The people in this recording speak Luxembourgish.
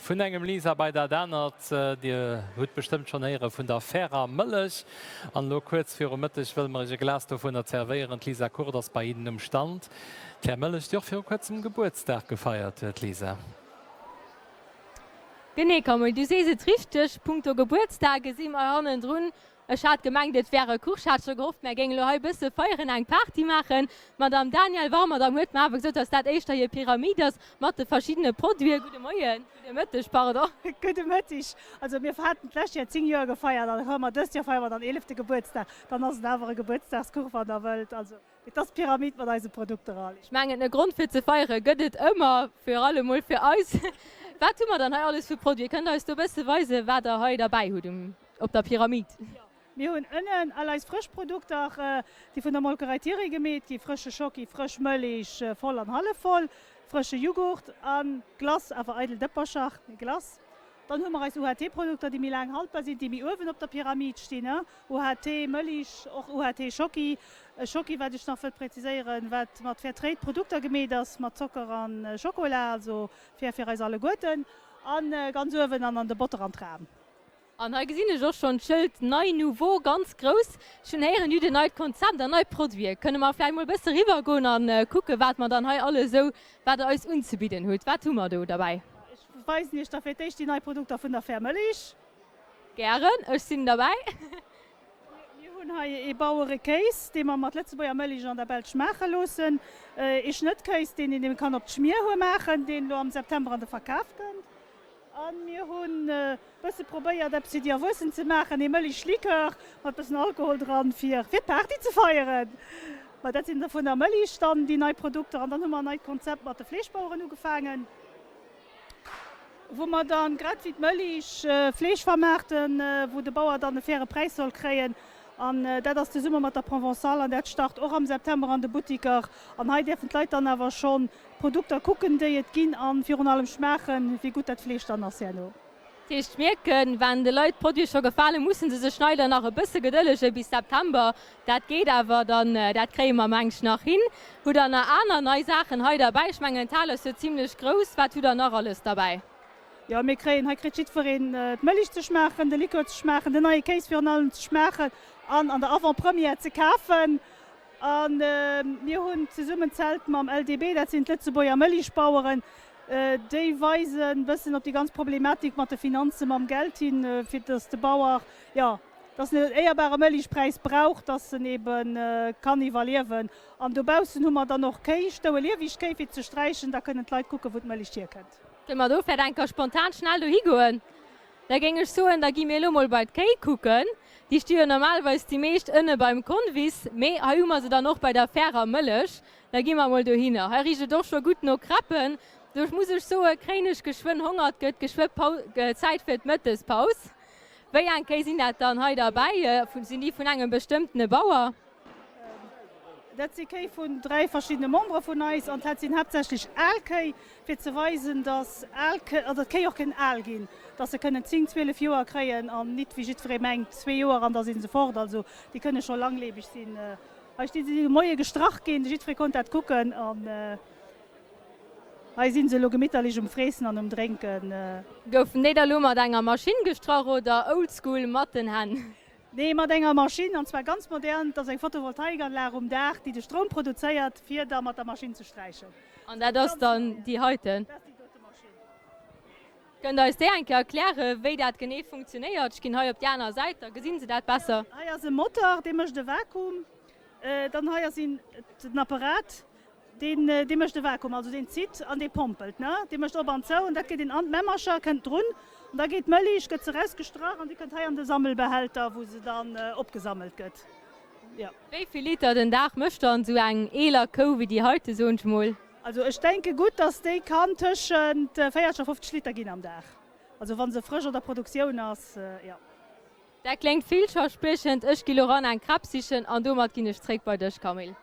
Vun engem Lisa bei dat anert. Dir hutt bestëmmt schonn héiere vun der fairer Mëllech. An elo kuerz viru Mëtteg wëlle mer iech e Glas dovunner zerwéieren. D'Lisa Kurt ass bei hinnen um Stand. D'Fair Mëllech, déi och viru kuerzem Gebuertsdag gefeiert huet, Lisa. Genee Camille, du sees et richteg, punkto Gebuertsdag si mer hannendrun. Ech hat gemengt et wär e Kuch, ech hat scho gehofft mär géingen elo hei e bësse feieren, eng Party maachen. D'Madame Danielle Warmerdang huet mer awer gesot, dass dat éischter hir Pyramid ass mat de verschiddene Produiten. Gudde Moien, gudde Mëtteg, pardon. Gudde Mëtteg. Also mir haten d'lescht Joer 10 Joer gefeiert an da dëst Joer feiere mer dann eelefte Gebuertsdag. Dann ass et awer e Gebuertsdagskuch, wann der wëllt. Also et ass d'Pyramid mat eise Produkter all. Ech mengen e Grond fir ze feiere gëtt et ëmmer, fir allem mol fir eis. Wat hu mer dann hei alles vu Produiten? Kënnt der eis do e bësse weisen, wat der hei derbäi hutt um Op der Pyramid. Mir hunn ënnen all eis frësch Produkter, déi vun der Molkerei Thiry gemeet gi, frësche Schocki, frësch Mëlich, voll an hallefvoll, frësche Jughurt a Glace, awer eidel Dëppercher, mee Glace. Dann hu mer eis UHT-Produkter, déi méi laang haltbar sinn, déi méi uewen op der Pyramid stinn, UHT Mëlich, och UHT Schocki. E Schocki, wat ech nach wëllt präziséieren, wat mat Fair Trade Produkter gemeet ass, mat Zocker a Schokola, also fair fir eis alleguerten. A ganz uewen an an de Botter an d'Ram. An hei gesinn ech och schonn d'Schëld Nei Nouveau ganz grouss. Ech hunn héieren, Dir hutt en neit Konzept an nei Produite. Kënne mer vläicht mol e bësse riwwer goen a kucken, wat mer dann hei alles esou, wat Der eis unzebidden hutt. Wat hu mer do derbäi? Ech weisen Iech da fir d'éischt déi nei Produkter vun der Fair Mëlich. Gären, ech sinn derbäi. Mir hunn hei ee Bauerekéis, dee mer mat Lëtzebuerger Mëlich an der Belsch maache loossen. Ee Schnëttkéis, deen een ebe kann op d'Schmier hu maachen, deen elo am September an de Verkaf kënnt. A mir hunn e bësse probéiert, eppes fir déi Erwuessen ze maachen, ee Mëlich-Likör mat bëssen Alkohol dran, fir fir d'Party ze feieren. Ma dat sinn der vun der Mëlich dann déi nei Produkter. An dann hu mer en neit Konzept mat de Fleeschbaueren ugefaangen, wou mer dann, grad wéi d'Mëlich, Fleesch vermaarten, wou de Bauer dann e faire Präis soll kréien. An dat ass zesumme mat der Provençale an dat start och am September an de Buttiker. An hei däerfen d'Leit dann awer schonn D'Produkter kucken déi et ginn an virun allem schmaachen wéi gutt dat Fleesch dann ass herno. Dat heescht mierken, wann de Leit d'Produite scho gefalen, mussen se sech leider nach e bësse gedëllege bis September. Dat geet awer dann, dat kréie mer meng ech nach hin. Hutt der nach aner nei Saachen hei derbäi? Ech mengen d'Hal ass jo zimlech grouss, wat hutt der nach alles derbäi? Jo mir kréien, hei kritt jiddwereen d'Mëlich ze schmaachen, de Likör ze schmaachen, den neie Kéis virun allem ze schmaachen an an der Avant-Première ze kafen. A mir hunn zesummen d'Zelt mam LDB, dat sinn d'Lëtzebuerger Mëlichbaueren, déi weisen e bëssen op déi ganz Problematik mat de Finanzen, mam Geld hin, fir datt de Bauer, jo, datt en en éierbare Mëlichpräis brauch, datt en ebe kann iwwerliewen. An dobaussen hu mer dann och Kéi stoe, lieweg Kéi fir ze sträichen, da kënnen d'Leit kucken, wou d'Mëlich hierkënnt. Kënne mer do vläicht eng Kéier spontan schnell dohi goen? Da géing ech soen, da gi mir elo mol bei d'Kéi kucken. Déi sti jo normalerweis déi meescht ënne beim Convis, mee hei hu mer se dann och bei der fairer Mëllech. Da gi mer mol dohinner. Hei richt et och scho gutt no Crêpen. Do muss ech soen, kréien ech geschwënn Honger. Et gëtt geschwë Zäit fir d'Mëttespaus. Wéi eng Kéi sinn dat dann hei derbäi? Sinn déi vun engem bestëmmtene Bauer? Dat si Kéi vun 3 verschiddene Membere vun eis an dat sinn haaptsächlech al Kéi, fir ze weisen, dass al Kéi, also d'Kéi och kënnen al ginn, dass se kënnen 10, 12 Joer kréien an nit wéi jiddweree mengt, zwee Joer an da si se fort. Also déi kënne scho langlebeg sinn. Hei sti se, si de Moie gestrach ginn, jiddweree konnt dat kucken an hei si se elo gemitterlech um Freessen an um Drénken. Goufen déi da lo mat enger Maschinn gestrach oder oldschool mat den Hänn? Nee, mat enger Maschinn, an zwar ganz modern. Et ass eng Photovoltaikanlag um Daach, déi de Stroum produzéiert, fir da mat der Maschinn ze sträichen. An dat ass dann déi heiten? Dat ass déi dote Maschinn. Kënnt Der eis déi eng Kéier erklären, wéi dat genee funktionéiert? Ech ginn hei op déi aner Säit, da gesi se dat besser. Hei ass e Moteur, dee mécht e Vakuum. Dann hei ass den Apparat. Deen, dee mécht e Vakuum, also deen zitt an dee pompelt, ne? Dee mécht op an zou an dat geet een an d'Mämmercher, kënnt drun an da geet d'Mëlich, gëtt se erausgestrach an déi kënnt hei an de Sammelbehälter, wou se dann opgesammelt gëtt, jo. Wéi vill Liter den Dag mécht dann esou eng eeler Kou wéi déi heite, soen ech mol? Also ech denke gutt, dass déi kann tëschent 40 a 50 Liter ginn am Dag, also wa se frësch an der Produktioun ass, jo. Dat kléngt villverspriechend. Ech gi lo ran eng Crêpe sichen an domat ginn ech zréck bei dech, Camille.